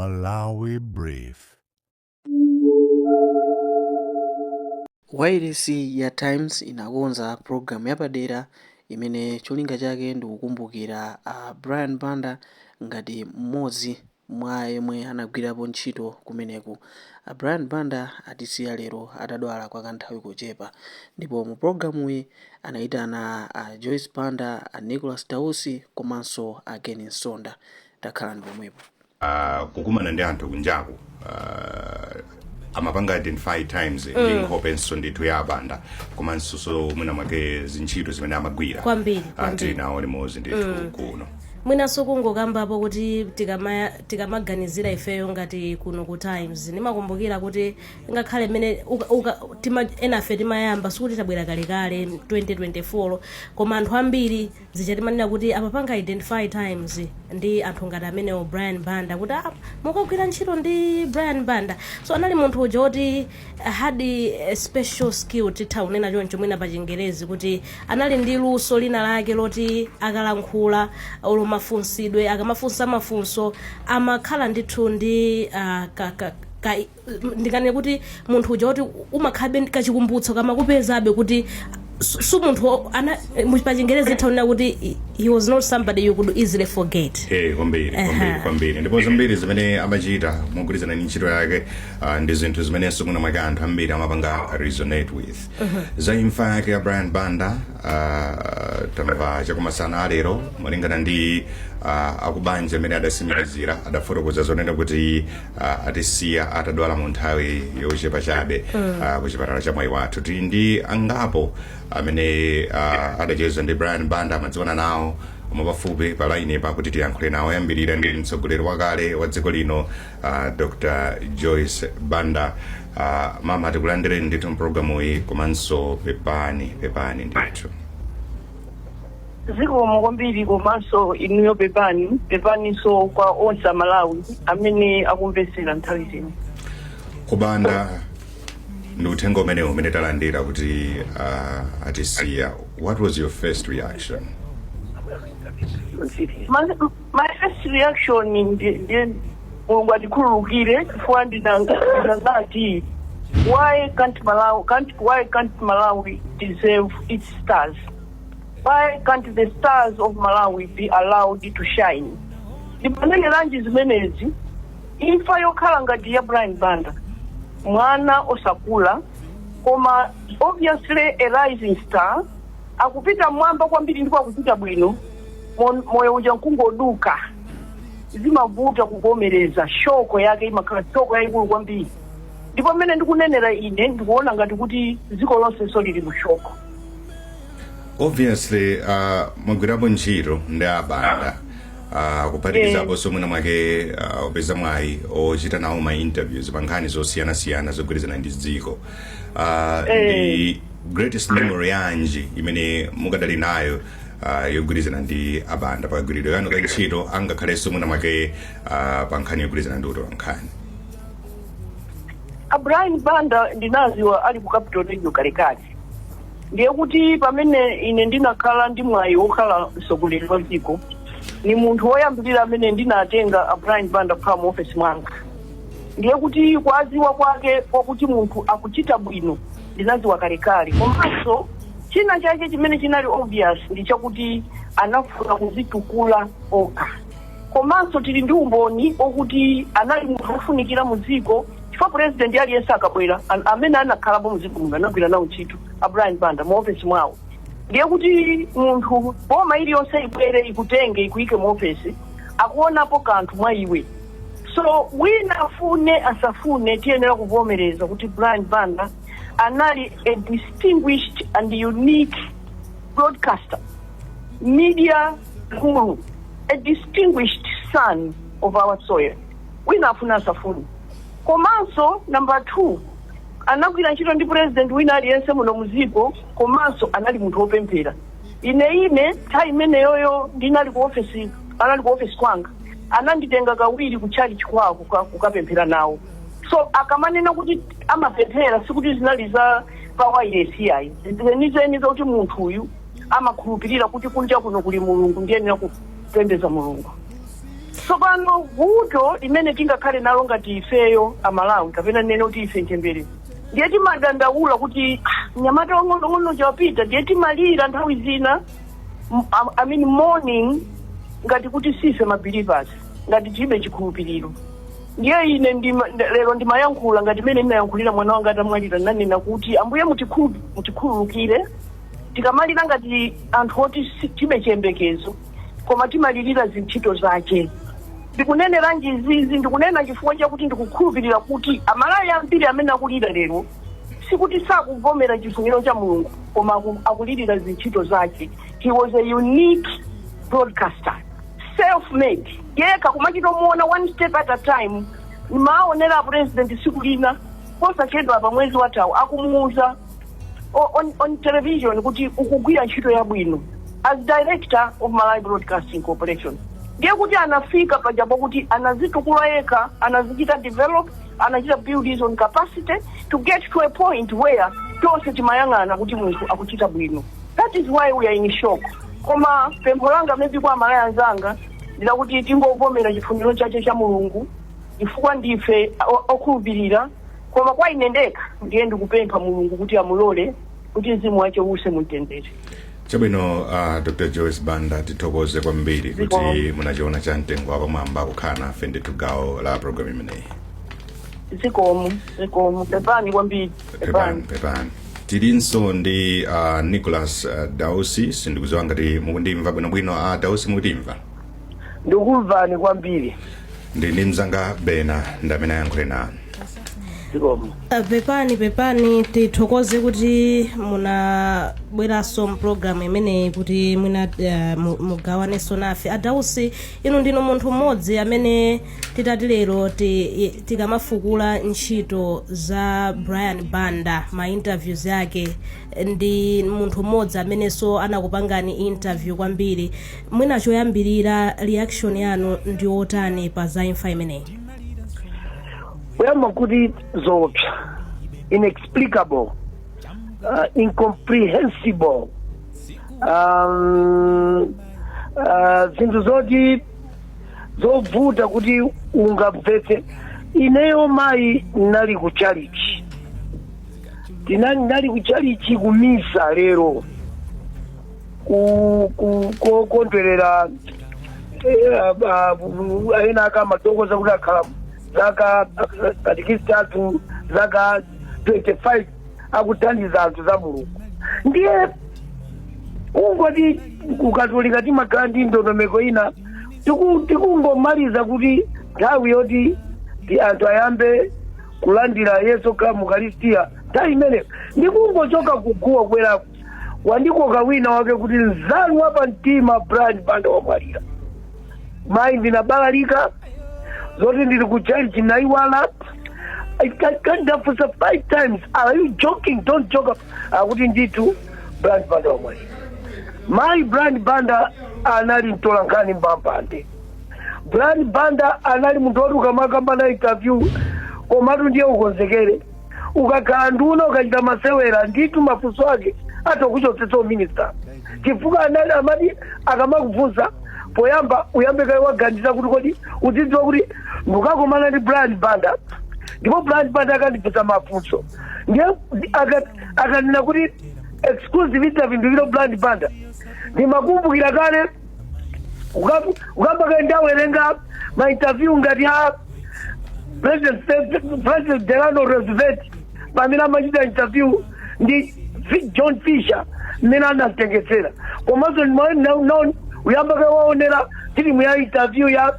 Malawi Brief. Wailesi ya Times inakonza pulogalamu yapadera imene cholinga chake ndikukumbukira a Brian Banda ngati mmodzi mwa yemwe anagwirapo ntchito kumeneku. A Brian Banda atisiya lero atadwala kwa kanthawi kochepa ndipo mu pulogalamuyi anayitana a Joyce Banda, a Nicholas Dausi komanso a Ken Msonda. Takhalani pomwepo. Kukumana ndi anthu kunjaku amapanga identify Times ndi nkhopenso ndithu ya abanda, komanso so mwina mwake zintchito zimene amagwira. Kwambiri, Tili kwambiri. nawo limodzi ndithu kuno. Mwinanso kungokambapo kuti tikamaganizira ifeyo ngati kuno ku Times, ndimakumbukira kuti ngakhale mmene enafe timayamba, sikuti tabwera kalekale 2024, koma anthu ambiri zija timanena kuti amapanga identify Times ndi anthu ngati amenewo, Brian Banda, kuti ah, mukagwira ntchito ndi Brian Banda. So anali munthu uja woti had a special skill, titha kunena choncho mwina pa Chingerezi, kuti anali ndi luso lina lake loti akalankhula olo mafunsidwe, akamafunsa mafunso, amakhala ndithu ndi ka, ka, ka, ndikanene kuti munthu uja woti umakhabe kachikumbutso kamakupezabe kuti su munthu pa Chingerezi itha kunena kuti he was not somebody you could easily forget. Kwambiri, kwambiri, kwambiri. Ndipo zambiri zimene amachita mogwirizana ndi ntchito yake ndi zinthu zimenenso mwina mwake anthu ambiri amapanga resonate with. Za imfa yake ya Brian Banda tamva chakumasana alero, malingana ndi akubanja amene adasimikizira, adafotokoza zonena kuti atisiya atadwala mu nthawi yochepa chabe ku chipatala cha Mwaiwathu. Tili ndi angapo amene adacheza ndi Brian Banda, amadziwana nawo mwapafupi, pa line pakuti tiyankhule nawo. Yambirira ndi mtsogoleri wakale wa dziko lino, Dr Joyce Banda. Mama, tikulandireni ndithu mpulogalamu iyi, komanso pepani, pepani ndithu. Zikomo kwambiri, komanso inuyo pepani, pepaninso kwa onse Amalawi amene akumvetsera nthawi zino. Kubanda, ndi uthenga umenewu umene talandira kuti atisiya, what was your first reaction? My first reaction ndi Mulungu atikhululukire, chifukwa ndinangati, why can't Malawi deserve its stars? Why can't the stars of Malawi be allowed to shine? Ndimaneneranji zimenezi? Imfa yokhala ngati ya Brian Banda, mwana osakula koma obviously a rising star, akupita mwamba kwambiri ndipo akuchita bwino, moyo uja nkungoduka, zimavuta kuvomereza. Shock yake imakhala shock yayikulu kwambiri, ndipo mmene ndikunenera ine ndikuona ngati kuti dziko lonse lili mu shock. Obviously mwagwirapo ntchito ndi abanda, kuphatikizaponso mwina mwake upeza mwayi ochita nawo ma interviews pa nkhani zosiyanasiyana zogwirizana ndi dziko. Ndi greatest memory yanji imene mukadali nayo yogwirizana ndi abanda pakagwiridwe kanu ka ntchito, angakhalenso mwina mwake pa nkhani yogwirizana ndi utola nkhani? A Brian Banda ndinaziwa ali ku Capital Radio kalekale. Ndiye kuti pamene ine ndinakhala ndi mwayi wokhala mtsogoleri wa dziko, ni munthu woyambirira amene ndinatenga a Brian Banda kukhala mu ofesi mwanga. Ndiye kuti kwaziwa kwake kwakuti munthu akuchita bwino ndinaziwa kalekale. Komanso china chake chimene chinali obvious ndi chakuti anafuna kuzitukula okha, komanso tili ndi umboni okuti anali munthu wofunikira mu dziko, chifukwa president aliyense akabwera amene anakhalapo mu dziko muno anagwira nawo ntchito a Brian Banda mu ofesi mwawo. Ndiye kuti munthu, boma iliyonse ibwere, ikutenge, ikuyike mu ofesi, akuonapo kanthu mwa iwe. So wina afune asafune, tiyenera kuvomereza kuti Brian Banda anali a distinguished and unique broadcaster, media guru, a distinguished son of our soil, wina afune asafune. Komanso number two, anagwira ntchito ndi president wina aliyense muno muziko, komanso anali munthu wopemphera. Ine nthawi imeneyoyo ndinali ku ofesi, anali ku ofesi kwanga, ananditenga kawiri ku church kwawo kukapemphera nawo. So akamanena kuti amapemphera, sikuti zinali za pa wireless yayi, zenizeni zakuti munthu uyu amakhulupirira kuti kunja kuno kuli Mulungu, ndiyenera kupembeza Mulungu. Tsopano vuto limene tingakhale nalo ngati ifeyo Amalawi, kapena nene kuti ife nchembere, ndiye timadandaula kuti, "Ah, mnyamata wang'onong'ono chawapita." Ndiye timalira nthawi zina, I mean, mourning ngati kuti sife ma believers, ngati tilibe chikhulupiriro. Ndiye ine lero ndimayankhula ngati mene ndinayankhulira mwana wanga atamwalira. Nanena kuti, "Ambuye, mutikhululukire tikamalira ngati anthu oti tilibe chiyembekezo, koma timalirira zintchito zake." Ndikunenera izizi, ndikunena chifukwa chakuti ndikukhulupirira kuti Amalawi ambiri amene akulira lero sikuti sakuvomera chifuniro cha Mulungu, koma akulirira zintchito zake. He was a unique broadcaster, self-made, yekha kumachita muona one step at a time. Maonera president siku lina posachedwa pa mwezi wathawu akumuuza on television kuti ukugwira ntchito yabwino as director of Malawi Broadcasting Corporation. Ndiye kuti anafika pajapo kuti anazitukula yekha, anazichita develop, anachita build his own capacity to get to a point where tonse timayang'ana kuti munthu akuchita bwino. That is why we are in shock. Koma pempho langa maybe kwa Amalawi anzanga ndilakuti tingovomera chifuniro chache cha Mulungu, chifukwa ndife okhulupirira. Koma kwa ine ndekha, ndiye ndikupempha Mulungu kuti amulole kuti mzimu wache use mumtendere. Chabwino, Dr Joyce Banda, tithokoze kwambiri kuti Zikomo. munachiona cha mtengo wapamwamba kukhala nafe ndithu gawo la program imeneyi. Zikomo, zikomo, pepani kwambiri. Pepani, pepani. Tilinso ndi Nicholas Dausi. Sindikudziwa ngati mukundimva bwinobwino. Dausi, mukutimva? Ndikumvani kwambiri. Ndi mzanga Bena ndi amene ayankhule nanu. Zikomo. Pepani, pepani. Tithokoze kuti munabweranso mpulogalamu imeneyi kuti mwina mugawanenso nafe. Adausi, inu ndinu munthu mmodzi amene titati lero tikamafukula ntchito za Brian Banda, ma interviews yake, ndi munthu mmodzi amenenso anakupangani interview kwambiri. Mwina choyambirira, reaction yanu ndi otani pa za imfa imeneyi? Kuyamba kuti zoopsa, inexplicable, incomprehensible, zinthu zoti zovuta kuti ungamvetse. Ineyo mayi nali ku chalichi, tinali nali ku chalichi kumisa lero ku kokondwerera ena akamatokoza kuti akhala zaka katikisitatu, zaka 25 akuthandiza anthu za Mulungu. Ndiye kungoti kukatolika timakhala ndi ndondomeko ina, tikungomaliza kuti nthawi yoti anthu ayambe kulandira Yesu kha mukaristiya, nthawi imeneyo ndikungochoka kuguwa kubwerako, wandikoka wina wake kuti nzanu wapa mtima Brian Banda wamwalira. Mayi, ndinabalalika zoti ndili ku church, naiwala. Ndafunsa five times, "Are you joking? Don't joke." Akuti ndithu Brian Banda wamwalira. Mayi, Brian Banda anali mtolankhani mbambande. Brian Banda anali munthu woti ukamakamba na interview, komatu ndiye ukonzekere. Ukakhala nduna, ukachita masewera, ndithu mafunso ake atakuchotsetsa minister, chifukwa anali amati akamakufunsa poyamba uyambe kaye waganiza kuti kodi uzidziwa kuti ndikukakumana ndi Brian Banda, ndipo Brian Banda akandifunsa mafunso. Ndiye akanena kuti exclusive interview ndivilo Brian Banda, ndimakumbukira kale ukamba kaye ndawerenga ma interview ngati a President Delano Roosevelt pamene amachita interview ndi John Fisher mmene anamtengetsera. Komanso uyamba kaye waonera filimu ya interview ya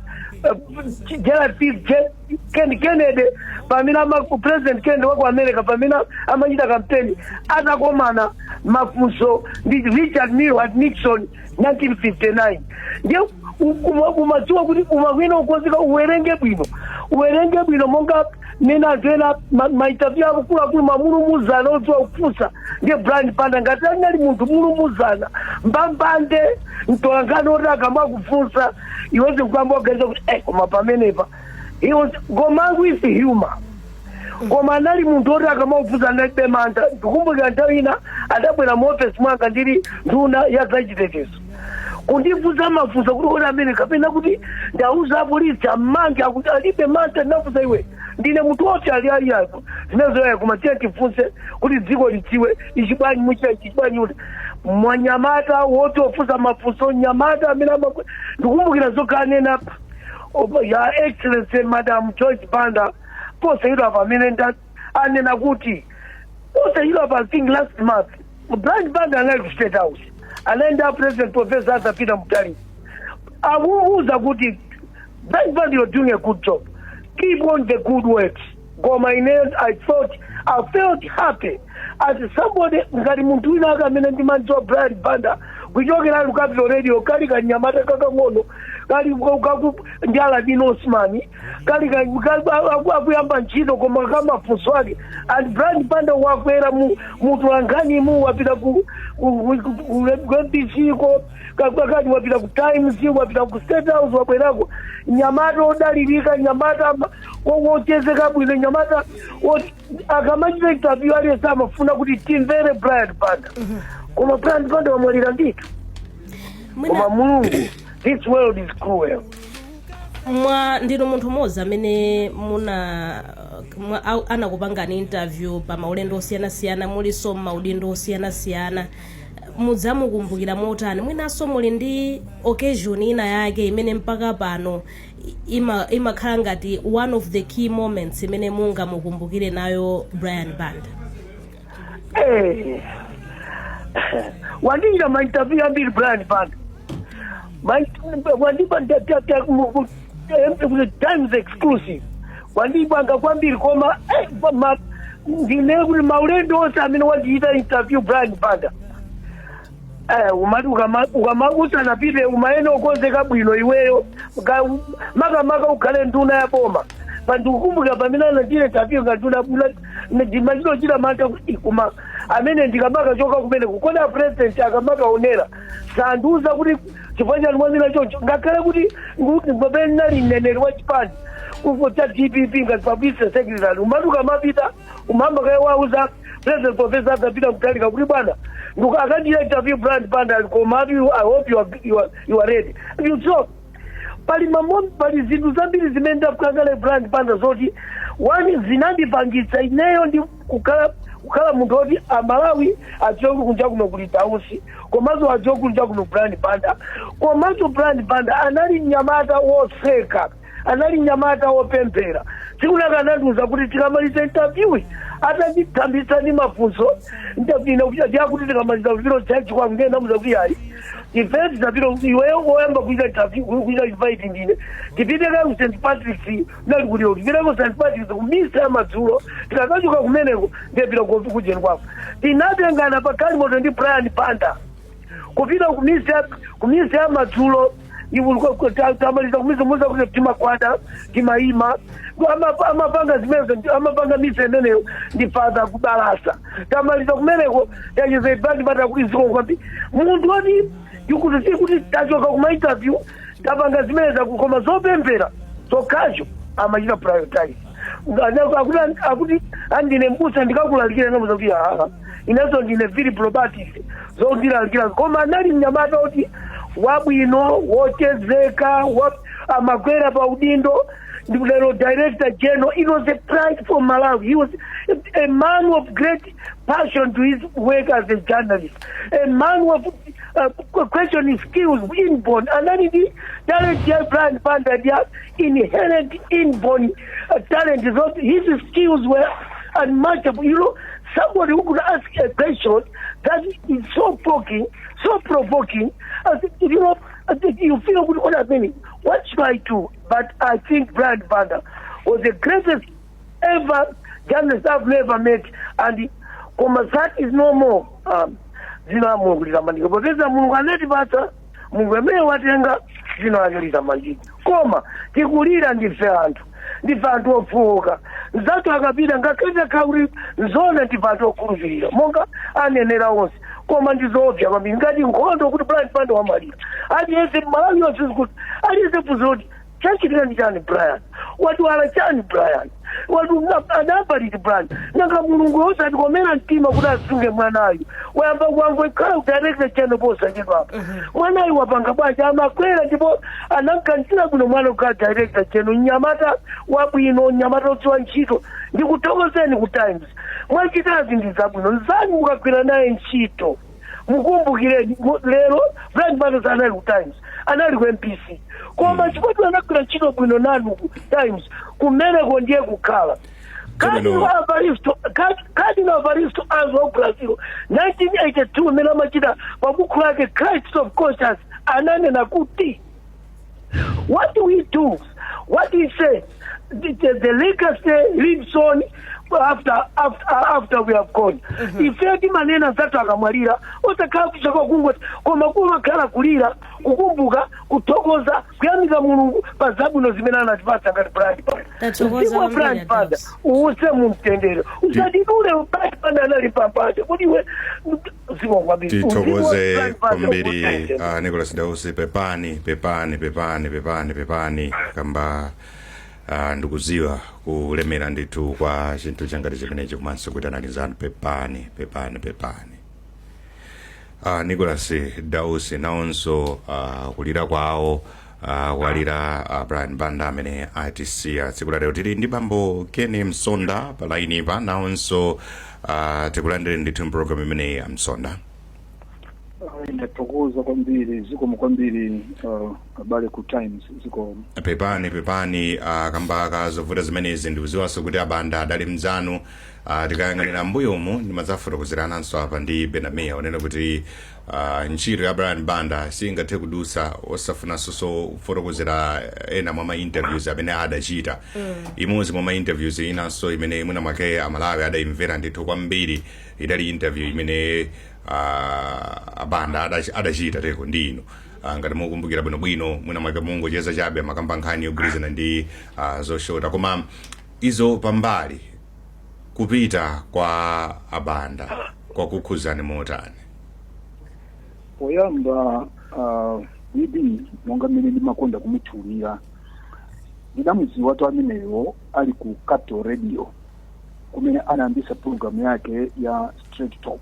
Gerald Kennedy pamene President Kennedy wa ku America pamene amachita campaign atakomana mafunso ndi Richard Milhous Nixon 1959. Ndiye umadziwa kuti umakwina ukonzeka, uwerenge bwino, uwerenge bwino monga mene anthu ena ma interview akuluakulu mamulumuzana odziwa kufunsa. Ndiye Brian Banda ngati anali munthu mulumuzana mbambande, mtolankhani oti akamakufunsa iweze kukamba waganiza kuti koma pamenepa he was komangu is humor, koma anali munthu oti akamakufunsa analibe mantha. Ndikumbukira nthawi ina adabwera mu office mwanga ndili nduna ya zachitetezo. Kundifunsa mafunso kuti kodi amene kapena kuti ndauza apolisi amange, akuti alibe mantha. Ndinafunsa, iwe ndine munthu woti ali ali apo zimenezoya, koma tiye tifunse kuti dziko lidziwe ichi bwanji muchita ichi bwanji, kuti mwanyamata woti ofunsa mafunso, nyamata amene ndikumbukira zokhanena ya Excellency Madam Joyce Banda posachedwa pamene anena kuti posachedwa pa, I think last month, Brian Banda anali ku State House, anaenda President Professor Arthur Peter Mutharika, akuuza kuti, "Brian Banda, you're doing a good job, keep on the good works." Koma ine I thought, I felt happy as somebody, ngati munthu wina ake amene ndimandziwa Brian Banda kuchokera ku Capital Radio, kali kanyamata kakang'ono kali kaku ndi Aladin Osman, kali akuyamba ntchito, koma kamafunso ake. And Brian Banda wakwera mu mutulankhanimu, wapita ku MBC ko kati, wapita ku Times, wapita ku State House, wabwerako nyamata odalirika, nyamata wochezeka bwino, nyamata akamachita interview aliyense amafuna kuti timvere Brian Banda. Koma Brian Banda wamwalira ndithu. Koma Mulungu, this world is cruel. Mwa ndinu munthu mmodzi amene muna anakupangani interview pa maulendo osiyanasiyana, mulinso m'maudindo osiyanasiyana. Mudzamukumbukira motani? Mwinanso muli ndi occasion ina yake imene mpaka pano imakhala ngati one of the key moments imene mungamukumbukire nayo Brian Banda? Wandichita ma interview ambiri Brian Banda. Wandipa Times Exclusive, wandipanga kwambiri. Koma ndine kuti maulendo onse amene wandichita interview Brian Banda, umati ukama usanapite umayene ukonzeka bwino iweyo, makamaka ukhale nduna ya boma. Pandikukumbukira pamene anachita interview nga nduna, ndimachitochita mantha kuti koma amene ndikamaka choka kumene kukona president akamakaonera sandiuza kuti chifukwa chani mwamina choncho, ngakhale kuti pamene ndinali mneneri wa chipani cha DPP ngati publicity secretary, umati ukamapita umahamba kaye wauza President Professor Arthur Peter Mutharika kuti, "Bwana, akandira interview Brian Banda, koma I hope you are ready." You so pali pali zinthu zambiri zimene ndakukangale Brian Banda zoti one zinandipangitsa ineyo ndi kukhala munthu woti Amalawi adziwe kuti kunja kuno kuli Dausi, komanso adziwe kunja kuno Brian Banda. Komanso Brian Banda anali mnyamata woseka, anali mnyamata wopemphera. Tsiku lake anandiuza kuti tikamaliza interview, atandithambitsa ndi mafunso, ndiyakuti tikamaliza kupita church kwangu. Ndiye ndamuza kuti ayi, ife tisapita, iweyo woyamba kuita interview, kuita invite ndine, tipite ka ku St Patrick's, nali kuti tipite ku St Patrick's ku misa ya madzulo, tikakachoka kumeneko ndiyepita kujeni kwako. Tinatengana pa galimoto ndi Brian Banda kupita kumisa ya madzulo. Tamaliza kumisa, muza kuti timakwada, timayima, amapanga zimenezo, amapanga misa imeneyo ndi Father kubalasa. Tamaliza kumeneko, tacheza ibandi pata kuti ziko kwambi munthu woti ikuti kuti tachoka kuma interview, tapanga zimene, koma zopemphera zokhazo amachita prioritize. Akuti andine mbusa, ndikakulalikira, namuza kuti aa, inenso ndine Philip Roberts, zondilalikira. Koma anali mnyamata oti wabwino, wochezeka, amakwera pa udindo lero director general. It was a pride for Malawi. He was a man of great passion to his work as a journalist, a man of questioning skills inborn. Anali ndi talent ya Brian Banda ya inherent, inborn talent. So his skills were unmatchable. Somebody who could ask a question that is so provoking, so provoking, as you feel good, what I mean, what should I do? But I think Brian Banda was the greatest ever journalist I've never met, and koma that is no more. Dzina la Mulungu litamandika, popeza Mulungu anatipatsa, Mulungu amene watenga, dzina lake litamandika. Koma tikulira, ndife anthu, ndife anthu ofowoka. Nzathu akapita, ngakhale kuti nzona ndife anthu okhulupirira monga anenera onse, koma ndizoopsa kwambiri ngati nkhondo kuti Brian Banda wamwalira. Aliyense Malawi yonse zikuti aliyense funso kuti chachitika ndi chani? Brian wadwala chani? Brian Watu anayamba liti Brian? Nanga Mulungu osatikomera mtima kuti asunge mwanayu? Wayamba kuangokhala director general posachedwapa. Mwanayu wapanga bwanji? Amakwera ndipo anamkanizira bwino mwana kukhala director general, mnyamata wabwino, mnyamata odziwa ntchito. Ndikuthokozeni ku Times, mwachitazi ndi zabwino. Nzanu mukagwira naye ntchito, mukumbukireni. Lero Brian Banda sanali ku Times, anali ku MBC, koma chifukwa anagwira ntchito bwino nanu ku Times, kumeneko ndiye kukhala. Cardinal Evaristo Arns wa Brazil, 1982, imene amachita pabukhu lake Crisis of Conscience, ananena kuti what we do, what we say, the legacy lives on after we have gone. Ife timanena zathu akamwalira, osakhala kuchaka kungoti, koma kumakhala kulira, kukumbuka, kuthokoza, kuyamika Mulungu pa zabwino zimene anatipatsa ngati Brian Banda. Tathokoza Mzimu wa kwambiri, Brian Banda Adams. uuse mumtendere, usatidule. Brian Banda anali pambande kuti iwe ziko kwambiri. Mzimu wa Tithokoze Brian Banda kwambiri. uuse. Nicholas Dausi, pepani, pepani, pepani, pepani, pepani kamba ndikuziwa kulemera ndithu kwa chinthu changati chimenechi, komanso kuti analizanu. Pepani, pepani, pepani. Nicholas Dausi nawonso kulira kwawo, kwalira Brian Banda amene atisiya tsiku la lero. Tili ndi bambo Ken Msonda pa line pa, nawonso tikulandire ndithu mpulogalamu imeneyi, Amsonda. Ndathokoza kwambiri, zikomo kwambiri, abale ku Times, zikomo. Pepani, pepani kamba zovuta zimenezi. Ndikuziwanso kuti abanda adali mzanu. Tikayang'anira mbuyomu, ndimadzafotokozerananso apa ndi Benamiya onena kuti ntchito ya Brian Banda singathe kudusa osafunanso kufotokozera ena mwa ma interviews amene adachita. Imodzi mwa ma interviews inanso imene mwina mwake Amalawi adayimvera ndithu kwambiri idali interview imene abanda adachita teko ndi inu. Ngati mukumbukira bwinobwino, mwina mwake mungocheza chabe, makamba nkhani yogwirizana ndi zoshota. Koma izo pambali, kupita kwa abanda kwakukhuzani motani? Poyamba, bibi, monga mmene ndimakonda kumutchulira, ndidamudziwa to ameneyo ali ku Capital Radio kumene anayambisa program yake ya Straight Talk.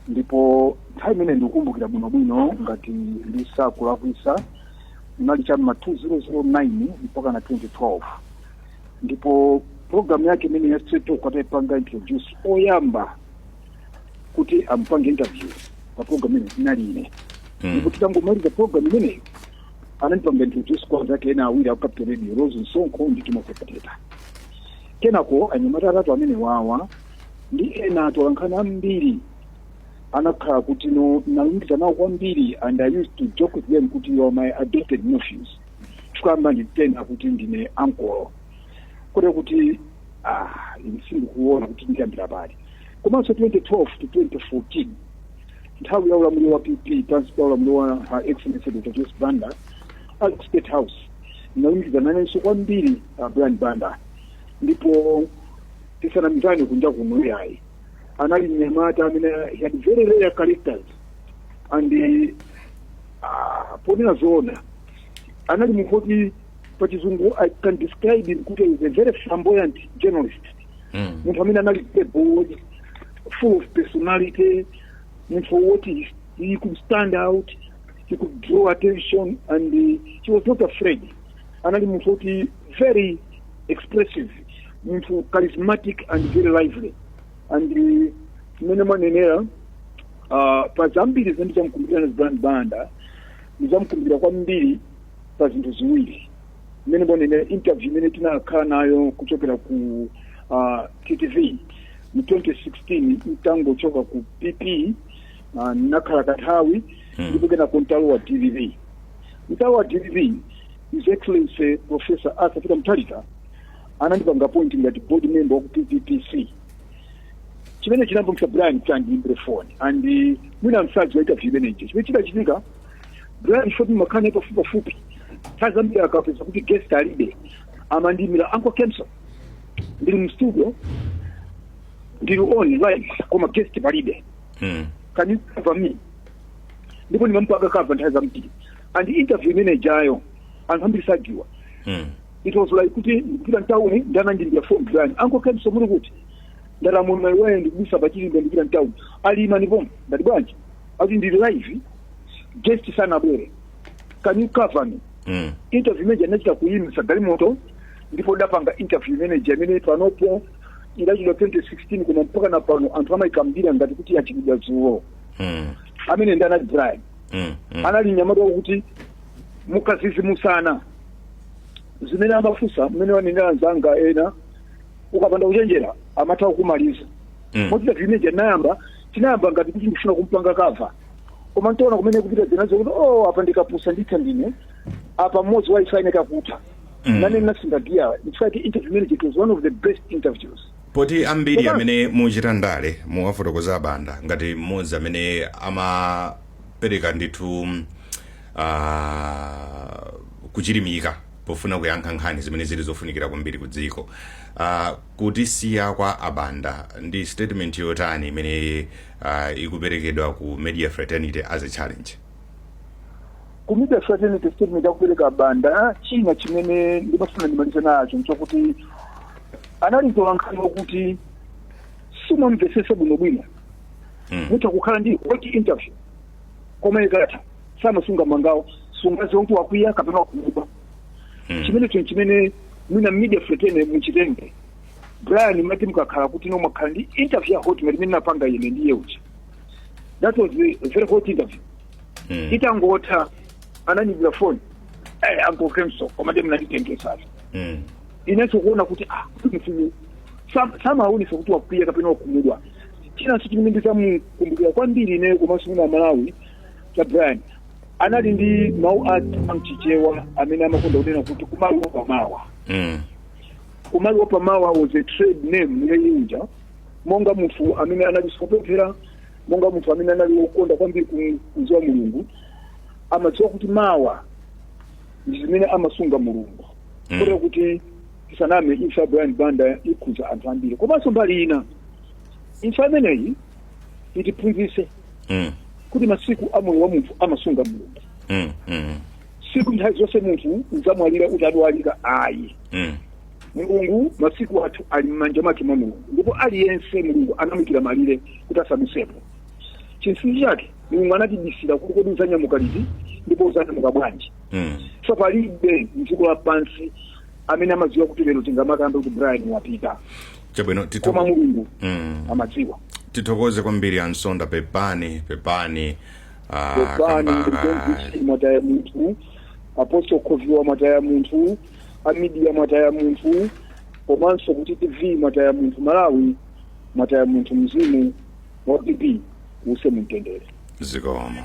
Ndipo nthawi imene ndikukumbukira bwinobwino, ngati ndisakulakwisa, inali cham'ma 2009 mpaka na 2012. Ndipo program yake imene ya Straight Talk atayipanga introduce, oyamba kuti amupange interview pa program imene inali ine. Ndipo titangomaliza program imeneyo, anandipanga introduce kwa anzake ena awiri aku Capital Radio, Rose Msonkho ndi Timothy Kateta. Kenako anyamata atatu amene wawa ndi ena atolankhani ambiri anakhala kuti no nalumikiza nawo kwambiri, and I used to joke with them kuti, "You are my adopted nephews," chikuyamba nditena kuti ndine ankolo kote kuti ine sindikuona kuti ndiyambira pali. Komanso 2012 to 2014, nthawi ya ulamuliro wa PP pansi pa ulamuliro wa Her Excellency Dr Joyce Banda ali ku State House, ndinalumikiza nanenso kwambiri Brian Banda. Ndipo tisanamizane kunja kuno, yayi, anali mnyamata amene he had very rare characters and ponena zoona anali munthu woti pachizungu I can describe him kuti he is a very flamboyant journalist, munthu amene anali very bold, full of personality, munthu woti he could stand out, he could draw attention and he was not afraid. Anali munthu woti very expressive, munthu charismatic and very lively. And mmene mwanenera, pa zambiri zimene ndichamkumbukira na Brian Banda, ndichamkumbukira kwambiri pa zinthu ziwiri. Mmene mwanenera, interview imene tinakhala nayo kuchokera ku TTV mu 2016, mtangochoka ku PP, nakhala kanthawi, ndipo kenako ntalowa DPP. Ntalowa DPP, His Excellency Professor Arthur Peter Mutharika anandipanga appoint ngati board member wa ku PPPC, chimene chinapangisa Brian kuti andiyimbire phone. And mwina msadzi wa interview imeneyi, chimene chidachitika, Brian shoti makhani pafupi pafupi, nthawi zambiri akapeza kuti guest alibe, amandiyimbira, "Uncle Kemson, ndili mu studio, ndili on live, koma guest palibe. Can you cover me?" Ndipo ndimampanga cover nthawi zambiri. And interview imene ijayo anthu ambiri sadziwa. It was like kuti ndikupita mtawuni, ndanandiimbira phone Brian, "Uncle Kemso, muli kuti?" Ndati, "I'm on my way, ndikubisa pachilimbe, ndikupita mtawuni." "Alima ndipo." Ndati, "Bwanji?" Ati, "Ndili live, guest sanabwere, can you cover me?" Interview imene anachita kuyimisa galimoto, ndipo dapanga interview imene imene panopo idachidwa 2016, koma mpaka na pano anthu amayikambira ngati kuti yachitidwa dzulo. Amene ndi anali Brian. Anali mnyamata wakuti mukazizimusana zimene amafunsa, mmene wanenera anzanga ena, ukapanda kuchenjera amatha kukumaliza. Moti interview imene tinayamba, tinayamba ngati kuti ndifuna kumpanga cover, koma ntiona kumene kupita zinazo kuti, oh, apa ndikapusa nditha ndine apa mmodzi wa ife ayeneka kutha. Nane nasinda gear. In fact, interview manager, it was one of the best interviews. Poti ambiri amene muchita ndale muwafotokoza Banda ngati mmodzi amene amapereka ndithu kuchilimika pofuna kuyankha nkhani zimene zili zofunikira kwambiri ku dziko, kutisiya kwa Abanda ndi statement yotani imene ikuperekedwa ku media fraternity as a challenge? Ku media fraternity, statement yakupereka Banda, china chimene ndimafuna ndimalize nacho nchokuti anali mtolankhani wakuti sumamvesese bwinobwino. Mutha kukhala ndi hot interview, koma ikatha samasunga mangawo, sungaziwa kuti wakwiya kapena wakuba. Chimene cho chimene mwina media fraternity muchitenge, Brian mati mukakhala kuti no mwakhala ndi interview ya hot ngati imene napanga ine ndi uja, that was a very hot interview. Itangotha ananyimbira phone, "Eh, Uncle Kemso, koma ndi mnanditengesana." Inenso kuona kuti ah, munthu samaonesa kuti wakwiya kapena wakhumudwa. Chinanso chimene ndizamukumbukira kwambiri ineyo komanso mwina Malawi cha Brian, anali ndi mawu a mchichewa amene amakonda kunena kuti "kumaliwa pamawa". "Kumaliwa pamawa" was a trade name yeyinja, monga munthu amene anali sopemphera, monga munthu amene anali wokonda kwambiri kudziwa Mulungu, amadziwa kuti mawa ndi zimene amasunga Mulungu. Kotero kuti tisaname, imfa ya Brian Banda ikhuza anthu ambiri, komanso mbali ina imfa imeneyi itiphunzitse kuti masiku a moyo wa munthu amasunga Mulungu. Siku nthawi zonse munthu udzamwalira utadwalika, ayi. Mulungu, masiku athu ali m'manja mwake mwa Mulungu, ndipo aliyense Mulungu anamuyikira malire kuti asadusepo. Chinsinsi chake Mulungu anatibisira kuti kodi uzanyamuka liti ndipo uzanyamuka bwanji. So palibe mdziko lapansi amene amadziwa kuti lero tingamakambe kuti Brian wapita. Chabwino. Koma Mulungu amadziwa. Tithokoze kwambiri, Ansonda. Pepani, pepani. Pepani. Mwataya munthu, Apostle Khoviwa mwataya munthu, a media mwataya munthu, komanso kuti TV mwataya munthu, Malawi mwataya munthu. Mzimu wa PP use mumtendere. Zikomo.